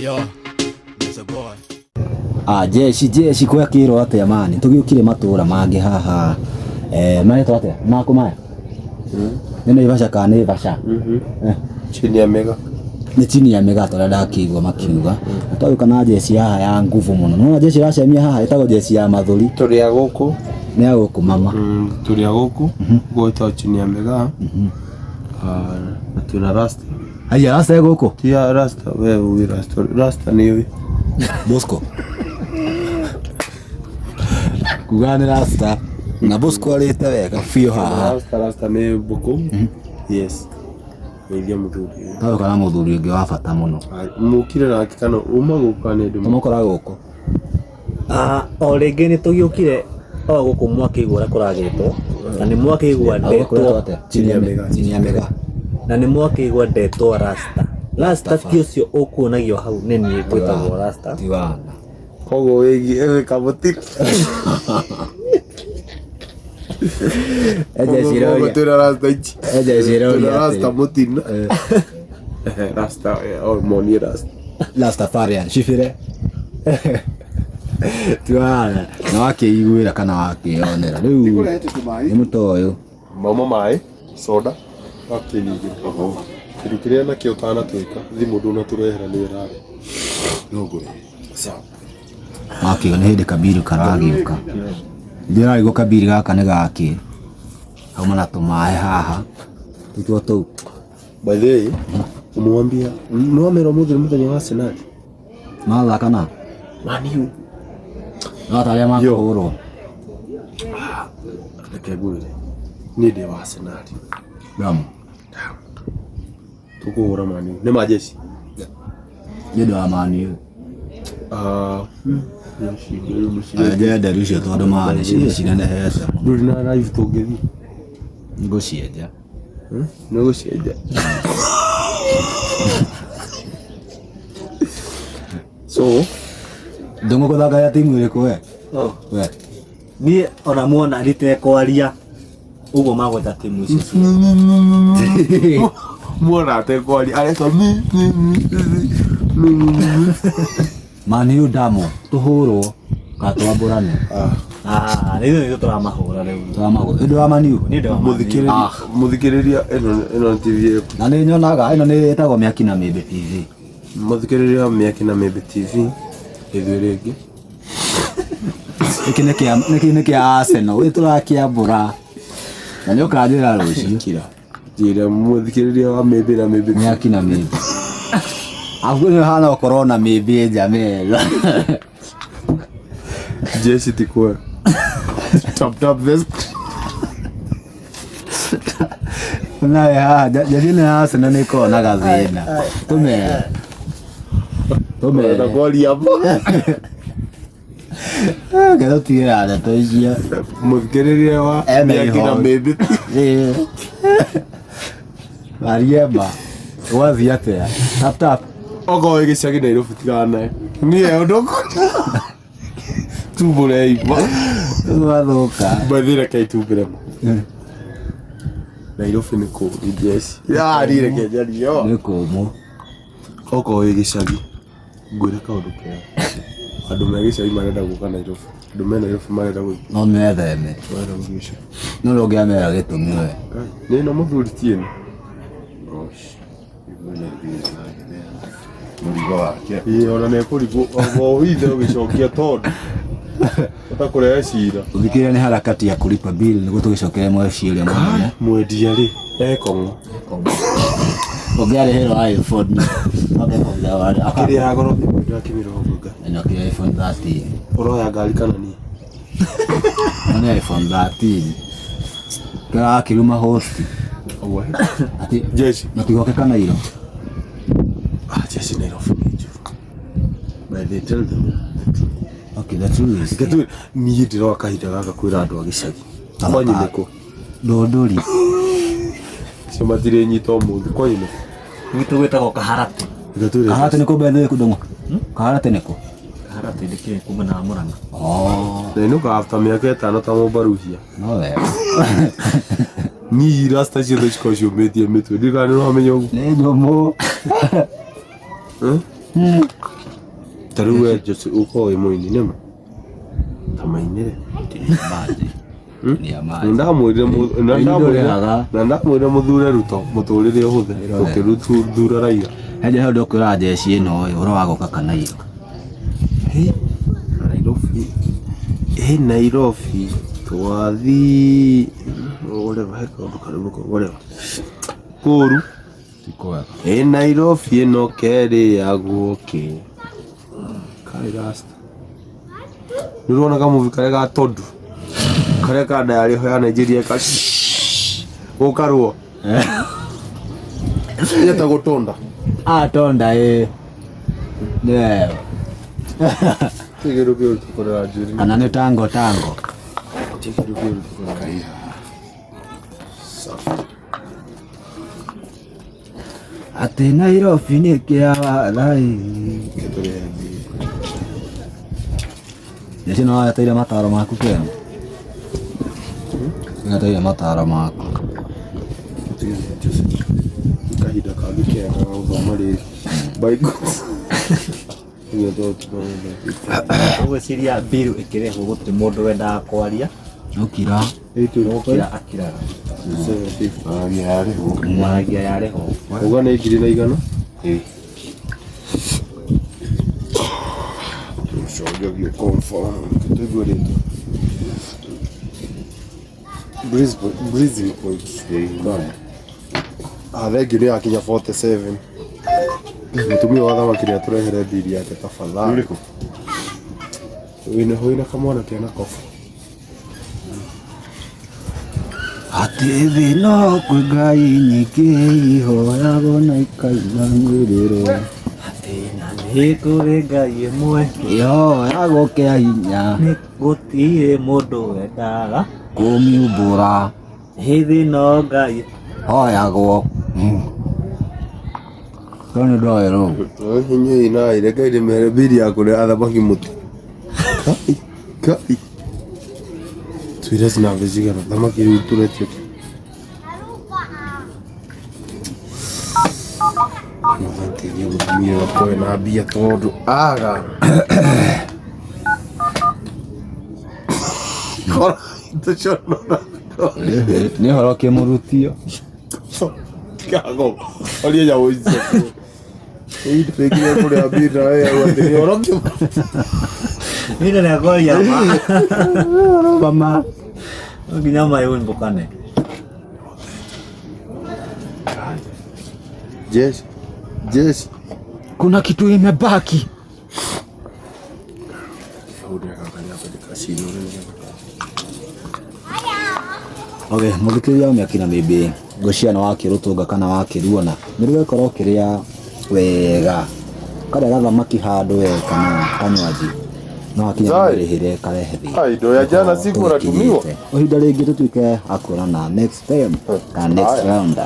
Yo, it's a boy. Ah, jeshi jeshi kwakĩrwo atĩa mani tũgĩũkire matũra mangĩ haha eh, maretwo atĩa makũ maya nĩ Naivasha kana nĩ Vasha? Eh, Chini ya mega. Nĩ chini ya mĩgato ũrĩa ndakĩigua makiuga. Na twagĩũka na jeshi haha ya nguvu mũno. Nĩwona jeshi ĩracemia haha ĩtagwo jeshi ya mathũri. Tũrĩ a gũkũ. Nĩ ya gũkũ mama. Tũrĩ a gũkũ. Gwĩtwo chini ya mega. Ah, na twĩna rasta. Haiya, rasta ĩ gũkũ? Ti ya rasta, we ũĩ rasta. Rasta nĩ ũĩ. Bosco. Kuga nĩ rasta. Na Bosco arĩte wega biũ haha. Rasta, rasta nĩ mbũkũ. Yes. Geithia mũthuri ũyũ. Twagĩũka na mũthuri ũngĩ wa bata mũno. Mũkire nake kana uma gũkũ kana nĩ ndũma? Tũmũkora gũkũ. Ah, o rĩngĩ nĩ tũgĩũkire o gũkũ mwakĩigua ũrĩa kũragĩtwo na nĩ mwakĩigua ndetwo. Chini ya mĩga. Chini ya mĩga. Na nĩ mwakĩigua ndetwo rasta. Rasta ti ũcio ũkuonagio hau, nĩ niĩ ngwĩtagwo rasta. Tiwana. Koguo wĩgiĩ wĩ kamũtino. Eja ciroria. Twĩna rasta ici. Eja ciroria. Twĩna rasta mũtino. Rasta, oh, monie rasta. Rastafarian cibire. Tiwana. Na wakĩiguĩra kana wakĩonera. Rĩu nĩ mũtoyũ. Mauma maĩ, soda, gakĩnyingĩ. Kĩndũ kĩrĩa nakĩo ũtanatwĩka, thimũ ndũnatũrehera nĩ ĩrarĩ. No ngũrĩ. Sawa. Wakĩigua nĩ hĩndĩ kabiri karagĩũka. Ndĩrarigwo kabiri gaka nĩ gakĩ. Hauma na tũmaĩ haha. Tũtuo tũu. By the way, umwambia nĩwamera ũmũthĩ nĩ mũthenya wa Arsenal. Mathaka na? Man U. No ta arĩa makũhũrwo. Reke ngwĩre. Niĩ ndĩ wa Arsenal. Damu. Tũkũhũra Man U. Nĩ majeshi. Nĩ ũndũ wa Man U. Ah, Njenderu icio tondũ mani cinenehete mũno. Ndũrĩ na live tũngĩthiĩ. Ngũcienja. Nĩ ũgũcienja. So, Ndũng'ũ gũthaka ya timu ĩrĩkũ we? Oh. We. Niĩ ona muona nditekwaria ũguo magweta timu icio. Muona atekwaria areka mi mi mi mi mi mi. Man U damu tũhũrwo kana twambũrane. Ah, rĩu nĩthuĩ tũramahũra rĩu. Tũramahũra. Nĩ ũndũ wa Man U. Nĩ ũndũ wa Man U. Mũthikĩrĩria mũthikĩrĩria ĩno ĩno TV ĩrĩkũ? Na nĩ nyonaga ĩno nĩ ĩtagwo Mĩaki na Mĩmbĩ TV. Mũthikĩrĩria wa Mĩaki na Mĩmbĩ TV ithuĩ rĩngĩ. Gĩkĩ nĩ kĩa gĩkĩ nĩ kĩa Arsenal. Ĩ tũrakĩambũra. Na nĩ ũkanjĩra rũciũ. Kira. Njĩra mũthikĩrĩria wa Mĩmbĩ na Mĩmbĩ. Mĩaki na Mĩmbĩ. Afu nĩ hana ũkorwo na mĩmbĩ nja metha. Jeshi ti kwega. Tap tap this. Nawe haha jeshi ĩno ya Arsenal nĩ ĩkoragwo na gathĩna. Tũmere. Tũmere. Ndakwaria. Reke tũtigĩra ndeto icio. Mũthikĩrĩria wa Ena Mĩaki na ihoru. Mĩmbĩ. Mariema. Gwathiĩ atĩa? Tap tap. Okorwo wĩ gĩcagi Nairobi tigana nayo. Niĩ ũndũ tumbũre ima. Gwathũka. Mbathi reke itumbũre ma. Nairobi nĩ kũũru jeshi. Ya, reke njarie. Nĩ kũmũ. Okorwo wĩ gĩcagi ngwĩre kaũndũ kega. Andũ me gĩcagi marenda gũka Nairobi. Andũ me Nairobi marenda gũthiĩ. No metheme. Marenda gũthiĩ gĩcagi. No ndũngĩamera gĩtũmi we. Nĩ ĩno mũthuri ti ĩno. Mũrigo wake. Ĩĩ ona nĩ ekũrigwo o ithe ũgĩcokia tondũ ũtakũrehe cira. Ũthikĩrĩria nĩ harakati ya kũlipa bill nĩguo tũgĩcokere mũciĩ ũrĩa mũnene. Mwendia rĩ ekong'o. Ũngĩarĩhĩrwo iPhone. Kĩrĩa ya goro thimũ ndĩrakĩmĩrwo nga. Ĩno kĩ iPhone 13. Ũroya ngari kana niĩ? Ĩno nĩ iPhone 13. Kĩrakĩruma host. Ati Jeshi. matigoke kana iro. Ah, jeshi Nairobi nĩ njũru. By the tell them the truth. Okay, the truth is. Reke tu niĩ ndĩroa kahinda gaka kwĩra andũ a gĩcagi. Kwanyu nĩ kũ? Ndũndũri. Acio matirĩ nyita ũmũthĩ. Kwanyu nĩ kũ? Gwitũ gwĩtagwo Kaharati. Reke twĩre Kaharati nĩ kũ bethe kũndũng'o? Kaharati nĩ kũ? Kaharati ndĩkĩũĩ kuma na Murang'a. Oh, Na inũka after mĩaka ĩtano ta mũmbaruhia. no wega. Niĩ rasta ciothe cikoragwo ciũmĩtie mĩtwe. Ndiũĩ kana nĩ ũramenya ũguo. Nĩ nyũmũ. Ta rĩu we Jose ũkorwo wĩ mũini nĩma ta mainĩre. Maji. Ni ya Na maji. ndamwĩrire na Nĩ ndamwĩrire ndũrĩhaga. na ndamwĩrire mũthure Ruto mũtũrĩre ũhũthe tũkĩruthura Raila. Heje hau ndokwĩra jeshi ĩno ĩ ũhoro wa gũka kana iro. Hey, Nairobi. Hey, Nairobi. Twathi whatever he kaũndũ karĩ kau whatever. Kũru. Ti kwega. Ĩ Nairobi ĩno kerĩ yagwo kĩ. Karĩ rasta. Nĩ ũrona kamuvi karĩa ga Tondu. Karĩa ka ndayarĩ ho ya Nigeria ka gũkarwo. Yetagwo Tonda. Ah, tonda ĩ. Nĩwe. Ti kĩndũ kĩũru tũkorera njuĩrĩ. Kana nĩ tango tango. Ti kĩndũ kĩũru tũkorera njuĩrĩ. Atĩ Nairobi nĩ kĩa wathai. Tũrĩhe mbiri. Jeshi no weteire mataro maku kĩo. Weteire mataro maku. Kahinda kangĩ kega ga gũthoma rĩrĩ. Bible. Ũgwĩciria mbiru ĩkĩrehwo gũtirĩ mũndũ wendaga kwaria. Ũkira. Gũkira akiraga. Mwaragia yarĩhwo. Uga nĩ ngiri na igana. Tũcoke confirm tũigue rĩtwa. Breezing point. Ah, thengiũ nĩ yakinya 47. Mũtumia wa thamaki nĩ atũrehere mbiri yake tafadhali. Wĩna wĩna kamwana kena kobu. Atĩ thĩ no kwĩ Ngai nyingĩ ihoyagwo na ikaiganĩrĩrwo. Atĩ na nĩ kũrĩ Ngai ĩmwe. Ihoyagwo kĩa hinya Nĩ gũtirĩ mũndũ wendaga. kũmiumbũra. Hĩndĩ no Ngai. Hoyagwo. Ko nĩ ndoĩ rũu. Inyuĩ naĩ reke ndĩmere mbiri ya kũrĩa athamaki mũtu. Kai, kai. Twĩre cina cigana thamaki rĩu tũretio. Mũthanteithie mũtumia ũyũ akorwe na mbia tondũ aga. Kora tũconora. Nĩ ũhoro kĩmũrutio. Tigago. Oria nyamũ icio. Ĩndĩkire kũrĩa mbiri na wewe atĩ nĩ ũhoro kĩmũrutio. Nĩ nĩ ma. Mama. No nginya mayumbũkane. Jeshi. Jeshi. Kuna kitu imebaki. Okay, mũthikĩria wa mĩaki na mĩmbĩ ngwĩciria nĩ wakĩrũtũnga kana wakĩruona nĩ rũgũkorwo ũkĩrĩa wega karĩa gathamaki handũ we kana kanywaji no hakinya Zai. rĩhĩre karehe thĩ Ai, ndo ya jana siku natumiwa. ihinda rĩngĩ tũtuĩke a kuonana next time kana next Haya. round.